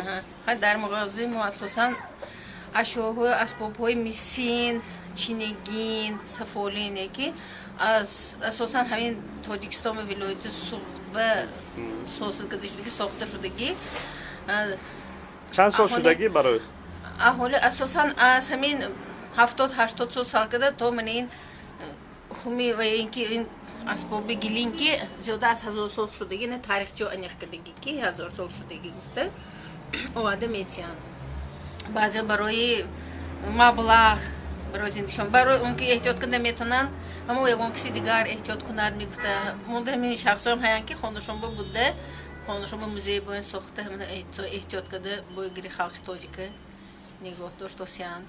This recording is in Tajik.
Дар мағозаи мо асосан ашёҳои, асбобҳои мисин, чинигин, сафолине, ки аз асосан ҳамин Тоҷикистон, вилояти Суғдба созида шудагӣ, сохта шудагӣ. Чанд сол шудагӣ барои? Аҳоли асосан аз ҳамин 70-80 сол сар карда то мана ин хуми ва ин ки ин асбоби гилин, ки зиёда аз 1000 сол шудагӣ, на таърихчиҳо аниқ кардагӣ, ки 1000 сол шудагӣ гуфта оварда метиҳанд. Баъзео барои маблағ, барои зиндагишон, барои он ки эҳтиёт карда метавонанд, аммо ягон киси дигар эҳтиёт кунад мегуфта монда. Ҳамин шахсоам ҳаянд, ки хонашон буда, хонашон ба музей боин сохта, эҳтиёт карда, бои гири халқи тоҷика нигоҳ доштосиянд.